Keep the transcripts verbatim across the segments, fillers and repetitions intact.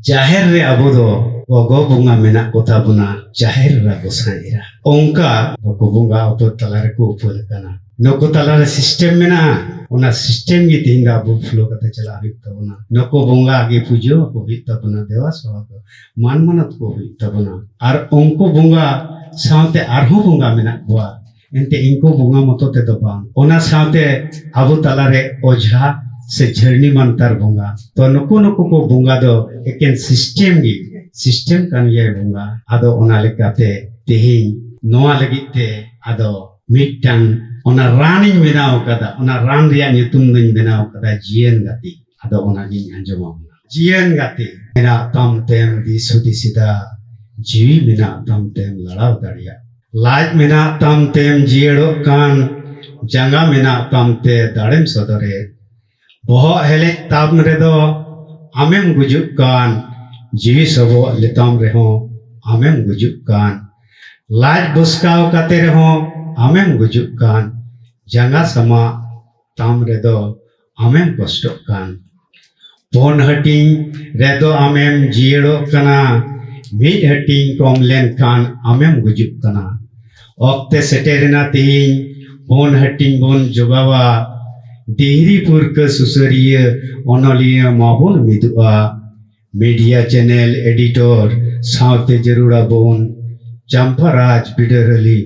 ᱡᱟᱦᱮᱨ ᱨᱮ ᱟᱵᱚ ᱫᱚ ᱜᱚᱜᱚ ᱵᱚᱸᱜᱟ ᱢᱮᱱᱟᱜ ᱠᱚᱛᱟ ᱵᱚᱱᱟ, ᱡᱟᱦᱮᱨ ᱮᱨᱟ ᱜᱚᱸᱥᱟᱭ ᱮᱨᱟ᱾ ᱚᱱᱠᱟ ᱱᱩᱠᱩ ᱵᱚᱸᱜᱟ ᱩᱯᱟᱹᱞ ᱛᱟᱞᱟ ᱨᱮᱠᱚ ᱩᱯᱟᱹᱞ ᱟᱠᱟᱱᱟ᱾ ᱱᱩᱠᱩ ᱛᱟᱞᱟ ᱨᱮ system ᱢᱮᱱᱟᱜᱼᱟ᱾ ᱚᱱᱟ system ᱜᱮ ᱛᱮᱦᱮᱧ ᱫᱚ ᱟᱵᱚ follow ᱠᱟᱛᱮ ᱪᱟᱞᱟᱜ ᱦᱩᱭᱩᱜ ᱛᱟᱵᱚᱱᱟ᱾ ᱱᱩᱠᱩ ᱵᱚᱸᱜᱟ ᱜᱮ ᱯᱩᱡᱟᱹ ᱟᱠᱚ ᱦᱩᱭᱩᱜ ᱛᱟᱵᱚᱱᱟ, ᱫᱮᱵᱟ ᱥᱮᱵᱟ ᱠᱚ, ᱢᱟᱱ ᱢᱟᱱᱚᱛ ᱠᱚ ᱦᱩᱭᱩᱜ ᱛᱟᱵᱚᱱᱟ᱾ ᱟᱨ ᱩᱱᱠᱩ ᱵᱚᱸᱜᱟ ᱥᱟᱶᱛᱮ ᱟᱨᱦᱚᱸ ᱵᱚᱸᱜᱟ ᱢᱮᱱᱟᱜ ᱠᱚᱣᱟ᱾ ᱮᱱᱛᱮ ᱤᱱᱠᱩ ᱵᱚᱸᱜᱟ ᱢᱚᱛᱚ ᱛᱮᱫᱚ ᱵᱟᱝ, ᱚᱱᱟ ᱥᱟᱶᱛᱮ ᱟᱵᱚ ᱛᱟᱞᱟᱨᱮ ᱚᱡᱷᱟ ᱥᱮ ᱡᱷᱟᱹᱨᱱᱤ ᱢᱟᱱᱛᱟᱨ ᱵᱚᱸᱜᱟ᱾ ᱛᱚ ᱱᱩᱠᱩ ᱱᱩᱠᱩ ᱠᱚ ᱵᱚᱸᱜᱟ ᱫᱚ ᱮᱠᱮᱱ system ᱜᱮ, system ᱠᱟᱱ ᱜᱮᱭᱟᱭ ᱵᱚᱸᱜᱟ᱾ ᱟᱫᱚ ᱚᱱᱟ ᱞᱮᱠᱟᱛᱮ ᱛᱮᱦᱮᱧ ᱱᱚᱣᱟ ᱞᱟᱹᱜᱤᱫ ᱛᱮ ᱟᱫᱚ ᱢᱤᱫᱴᱟᱝ ᱚᱱᱟ ᱨᱟᱱᱤᱧ ᱵᱮᱱᱟᱣ ᱠᱟᱫᱟ, ᱚᱱᱟ ᱨᱟᱱ ᱨᱮᱭᱟᱜ ᱧᱩᱛᱩᱢ ᱫᱚᱧ ᱵᱮᱱᱟᱣ ᱠᱟᱫᱟ ᱡᱤᱭᱚᱱ ᱜᱟᱛᱮ᱾ ᱟᱫᱚ ᱚᱱᱟᱜᱤᱧ ᱟᱸᱡᱚᱢᱟᱵᱚᱱᱟ᱾ ᱡᱤᱭᱚᱱ ᱜᱟᱛᱮ, ᱢᱮᱱᱟᱜ ᱛᱟᱢ ᱛᱮᱢ ᱫᱤᱥ ᱦᱩᱫᱤᱥ ᱮᱫᱟ, ᱡᱤᱣᱤ ᱢᱮᱱᱟᱜ ᱛᱟᱢ ᱛᱮᱢ ᱞᱟᱲᱟᱣ ᱫᱟᱲᱮᱭᱟᱜ᱾ ᱞᱟᱡ ᱢᱮᱱᱟᱜ ᱛᱟᱢ ᱛᱮᱢ ᱡᱤᱭᱟᱹᱲᱚᱜ ᱠᱟᱱ, ᱡᱟᱸᱜᱟ ᱢᱮᱱᱟᱜ ᱛᱟᱢ ᱛᱮ ᱫᱟᱲᱮᱢ ᱥᱚᱫᱚᱨᱮᱫ᱾ ᱵᱚᱦᱚᱜ ᱦᱮᱞᱮᱡ ᱛᱟᱢ ᱨᱮᱫᱚ ᱟᱢᱮᱢ ᱜᱩᱡᱩᱜ ᱠᱟᱱ, ᱡᱤᱣᱤ ᱥᱚᱵᱚᱜ ᱞᱮᱛᱟᱢ ᱨᱮᱦᱚᱸ ᱟᱢᱮᱢ ᱜᱩᱡᱩᱜ ᱠᱟᱱ᱾ ᱞᱟᱡ ᱵᱚᱥᱠᱟᱣ ᱠᱟᱛᱮ ᱨᱮᱦᱚᱸ ᱟᱢᱮᱢ ᱜᱩᱡᱩᱜ ᱠᱟᱱ, ᱡᱟᱸᱜᱟ ᱥᱟᱢᱟᱜ ᱛᱟᱢ ᱨᱮᱫᱚ ᱟᱢᱮᱢ ᱠᱚᱥᱴᱚᱜ ᱠᱟᱱ᱾ ᱯᱩᱱ ᱦᱟᱹᱴᱤᱧ ᱨᱮᱫᱚ ᱟᱢᱮᱢ ᱡᱤᱭᱟᱹᱲᱚᱜ ᱠᱟᱱᱟ, ᱢᱤᱫ ᱦᱟᱹᱴᱤᱧ ᱠᱚᱢ ᱞᱮᱱᱠᱷᱟᱱ ᱟᱢᱮᱢ ᱜᱩᱡᱩᱜ ᱠᱟᱱᱟ᱾ ᱚᱠᱛᱮ ᱥᱮᱴᱮᱨᱮᱱᱟ ᱛᱤᱦᱤᱧ, ᱯᱩᱱ ᱦᱟᱹᱴᱤᱧ ᱵᱚᱱ ᱡᱚᱜᱟᱣᱟ᱾ ᱰᱤᱦᱨᱤ ᱯᱩᱨᱠᱟᱹ ᱥᱩᱥᱟᱹᱨᱤᱭᱟᱹ ᱚᱱᱚᱞᱤᱭᱟᱹ ᱢᱟᱵᱚᱱ ᱢᱤᱫᱚᱜᱼᱟ᱾ ᱢᱤᱰᱤᱭᱟ ᱪᱮᱱᱮᱞ ᱮᱰᱤᱴᱚᱨ ᱥᱟᱶᱛᱮ ᱡᱟᱹᱨᱩᱲᱟᱵᱚᱱ ᱪᱟᱢᱯᱟᱨᱟᱡᱽ ᱵᱤᱰᱟᱹᱨᱟᱹᱞᱤ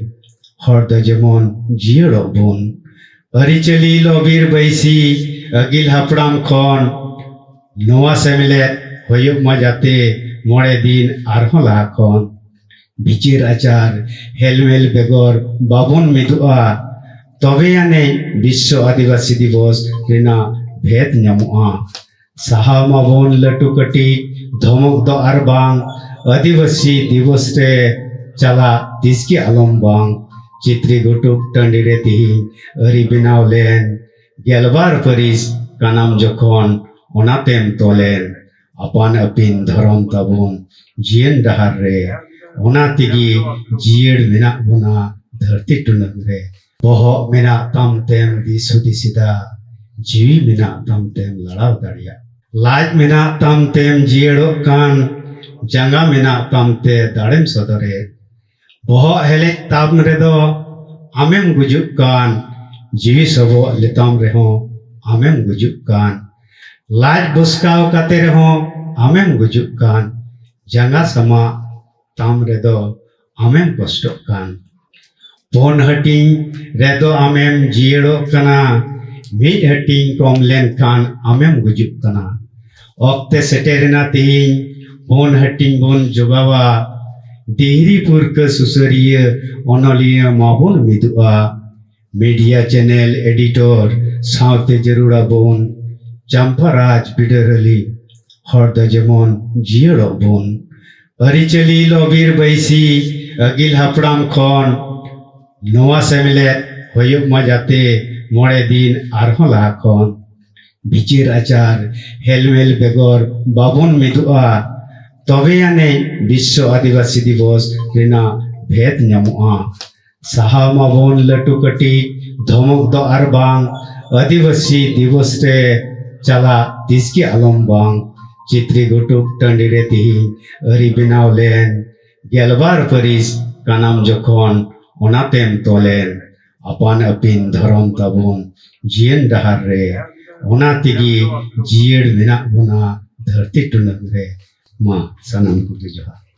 ᱦᱚᱲ ᱫᱚ ᱡᱮᱢᱚᱱ ᱡᱤᱭᱟᱹᱲᱚᱜ ᱵᱚᱱ᱾ ᱟᱹᱨᱤᱪᱟᱹᱞᱤ ᱞᱚᱵᱤᱨ ᱵᱟᱹᱭᱥᱤ ᱟᱹᱜᱤᱞ ᱦᱟᱯᱲᱟᱢ ᱠᱷᱚᱱ ᱱᱚᱣᱟ ᱥᱮᱢᱞᱮᱫ ᱦᱩᱭᱩᱜ ᱢᱟ ᱡᱟᱛᱮ ᱢᱚᱬᱮ ᱫᱤᱱ ᱟᱨᱦᱚᱸ ᱞᱟᱦᱟ ᱠᱷᱚᱱ᱾ ᱵᱤᱪᱟᱹᱨ ᱟᱪᱟᱨ ᱦᱮᱞᱢᱮᱞ ᱵᱮᱜᱚᱨ ᱵᱟᱵᱚᱱ ᱢᱤᱫᱚᱜᱼᱟ, ᱛᱚᱵᱮ ᱟᱹᱱᱤᱡ ᱵᱤᱥᱥᱚ ᱟᱹᱫᱤᱵᱟᱹᱥᱤ ᱫᱤᱵᱚᱥ ᱨᱮᱱᱟᱜ ᱵᱷᱮᱫ ᱧᱟᱢᱚᱜᱼᱟ᱾ ᱥᱟᱦᱟᱣ ᱢᱟᱵᱚᱱ ᱞᱟᱹᱴᱩ ᱠᱟᱹᱴᱤᱡ ᱫᱷᱚᱢᱚᱠ ᱫᱚ ᱟᱨ ᱵᱟᱝ ᱟᱹᱫᱤᱵᱟᱹᱥᱤ ᱫᱤᱵᱚᱥ ᱨᱮ ᱪᱟᱞᱟᱜ ᱛᱤᱥ ᱜᱮ ᱟᱞᱚᱢ ᱵᱟᱝ᱾ ᱪᱤᱛᱨᱤ ᱜᱷᱩᱴᱩ ᱴᱟᱺᱰᱤ ᱨᱮ ᱛᱤᱦᱤᱧ ᱟᱹᱨᱤ ᱵᱮᱱᱟᱣ ᱞᱮᱱ, ᱜᱮᱞᱵᱟᱨ ᱯᱟᱹᱨᱤᱥ ᱠᱟᱱᱟᱢ ᱡᱚᱠᱷᱚᱱ ᱚᱱᱟᱛᱮᱢ ᱛᱚᱞᱮᱱ᱾ ᱟᱯᱟᱱ ᱟᱹᱯᱤᱱ ᱫᱷᱚᱨᱚᱢ ᱛᱟᱵᱚᱱ ᱡᱤᱭᱚᱱ ᱰᱟᱦᱟᱨ ᱨᱮ, ᱚᱱᱟ ᱛᱮᱜᱮ ᱡᱤᱭᱟᱹᱲ ᱢᱮᱱᱟᱜ ᱵᱚᱱᱟ ᱫᱷᱟᱹᱨᱛᱤ ᱴᱩᱱᱟᱹᱜ ᱨᱮ᱾ ᱵᱚᱦᱚᱜ ᱢᱮᱱᱟᱜ ᱛᱟᱢ ᱛᱮᱢ ᱫᱤᱥ ᱦᱩᱫᱤᱥ ᱮᱫᱟ, ᱡᱤᱣᱤ ᱢᱮᱱᱟᱜ ᱛᱟᱢ ᱛᱮᱢ ᱞᱟᱲᱟᱣ ᱫᱟᱲᱮᱭᱟᱜ᱾ ᱞᱟᱡ ᱢᱮᱱᱟᱜ ᱛᱟᱢ ᱛᱮᱢ ᱡᱤᱭᱟᱹᱲᱚᱜ ᱠᱟᱱ, ᱡᱟᱸᱜᱟ ᱢᱮᱱᱟᱜ ᱛᱟᱢ ᱛᱮ ᱫᱟᱲᱮᱢ ᱥᱚᱫᱚᱨᱮᱫ᱾ ᱵᱚᱦᱚᱜ ᱦᱮᱞᱮᱡ ᱛᱟᱢ ᱨᱮᱫᱚ ᱟᱢᱮᱢ ᱜᱩᱡᱩᱜ ᱠᱟᱱ, ᱡᱤᱣᱤ ᱥᱚᱵᱚᱜ ᱞᱮᱛᱟᱢ ᱨᱮᱦᱚᱸ ᱟᱢᱮᱢ ᱜᱩᱡᱩᱜ ᱠᱟᱱ, ᱞᱟᱡ ᱵᱚᱥᱠᱟᱣ ᱠᱟᱛᱮ ᱨᱮᱦᱚᱸ ᱟᱢᱮᱢ ᱜᱩᱡᱩᱜ ᱠᱟᱱ, ᱡᱟᱸᱜᱟ ᱥᱟᱢᱟᱜ ᱛᱟᱢ ᱨᱮᱫᱚ ᱟᱢᱮᱢ ᱠᱚᱥᱴᱚᱜ ᱠᱟᱱ᱾ ᱯᱩᱱ ᱦᱟᱹᱴᱤᱧ ᱨᱮᱫᱚ ᱟᱢᱮᱢ ᱡᱤᱭᱟᱹᱲᱚᱜ ᱠᱟᱱᱟ, ᱢᱤᱫ ᱦᱟᱹᱴᱤᱧ ᱠᱚᱢ ᱞᱮᱱᱠᱷᱟᱱ ᱟᱢᱮᱢ ᱜᱩᱡᱩᱜ ᱠᱟᱱᱟ᱾ ᱚᱠᱛᱮ ᱥᱮᱴᱮᱨᱮᱱᱟ ᱛᱤᱦᱤᱧ, ᱯᱩᱱ ᱦᱟᱹᱴᱤᱧ ᱵᱚᱱ ᱡᱚᱜᱟᱣᱟ᱾ ᱫᱤᱦᱨᱤ ᱯᱩᱨᱠᱟᱹ ᱥᱩᱥᱟᱹᱨᱤᱭᱟᱹ ᱚᱱᱚᱞᱤᱭᱟᱹ ᱢᱟᱵᱚᱱ ᱢᱤᱫᱚᱜᱼᱟ᱾ ᱢᱤᱰᱤᱭᱟ ᱪᱮᱱᱮᱞ ᱮᱰᱤᱴᱚᱨ ᱥᱟᱶᱛᱮ ᱡᱟᱹᱨᱩᱲᱟᱵᱚᱱ ᱪᱟᱢᱯᱟᱨᱟᱡᱽ ᱵᱤᱰᱟᱹᱨᱟᱹᱞᱤ, ᱦᱚᱲ ᱫᱚ ᱡᱮᱢᱚᱱ ᱡᱤᱭᱟᱹᱲᱚᱜ ᱵᱚᱱ᱾ ᱟᱹᱨᱤᱪᱟᱹᱞᱤ ᱞᱚᱵᱤᱨ ᱵᱟᱹᱭᱥᱤ ᱟᱹᱜᱤᱞ ᱦᱟᱯᱲᱟᱢ ᱠᱷᱚᱱ ᱱᱚᱣᱟ ᱥᱮᱢᱞᱮᱫ ᱦᱩᱭᱩᱜ ᱢᱟ ᱡᱟᱛᱮ ᱢᱚᱬᱮ ᱫᱤᱱ ᱟᱨᱦᱚᱸ ᱞᱟᱦᱟ ᱠᱷᱚᱱ᱾ ᱵᱤᱪᱟᱹᱨ ᱟᱪᱟᱨ ᱦᱮᱞᱢᱮᱞ ᱵᱮᱜᱚᱨ ᱵᱟᱵᱚᱱ ᱢᱤᱫᱚᱜᱼᱟ, ᱛᱚᱵᱮ ᱟᱹᱱᱤᱡ ᱵᱤᱥᱥᱚ ᱟᱹᱫᱤᱵᱟᱹᱥᱤ ᱫᱤᱵᱚᱥ ᱨᱮᱱᱟᱜ ᱵᱷᱮᱫ ᱧᱟᱢᱚᱜᱼᱟ᱾ ᱥᱟᱦᱟᱣ ᱢᱟᱵᱚᱱ ᱞᱟᱹᱴᱩ ᱠᱟᱹᱴᱤᱡ ᱫᱷᱚᱢᱚᱠ ᱫᱚ ᱟᱨ ᱵᱟᱝ ᱟᱹᱫᱤᱵᱟᱹᱥᱤ ᱫᱤᱵᱚᱥ ᱨᱮ ᱪᱟᱞᱟᱜ ᱛᱤᱥ ᱜᱮ ᱟᱞᱚᱢ ᱵᱟᱝ᱾ ᱪᱤᱛᱨᱤᱜᱷᱩᱴᱩ ᱴᱟᱺᱰᱤ ᱨᱮ ᱛᱤᱦᱤᱧ ᱟᱹᱨᱤ ᱵᱮᱱᱟᱣ ᱞᱮᱱ, ᱜᱮᱞᱵᱟᱨ ᱯᱟᱹᱨᱤᱥ ᱠᱟᱱᱟᱢ ᱡᱚᱠᱷᱚᱱ ᱚᱱᱟᱛᱮᱢ ᱛᱚᱞᱮᱱ᱾ ᱟᱯᱟᱱ ᱟᱹᱯᱤᱱ ᱫᱷᱚᱨᱚᱢ ᱛᱟᱵᱚᱱ ᱡᱤᱭᱚᱱ ᱰᱟᱦᱟᱨ ᱨᱮ, ᱚᱱᱟ ᱛᱮᱜᱮ ᱡᱤᱭᱟᱹᱲ ᱢᱮᱱᱟᱜ ᱵᱚᱱᱟ ᱫᱷᱟᱹᱨᱛᱤ ᱴᱩᱱᱟᱹᱜ ᱨᱮ᱾ ᱢᱟ ᱥᱟᱱᱟᱢ ᱠᱚᱜᱮ ᱡᱚᱦᱟᱨ᱾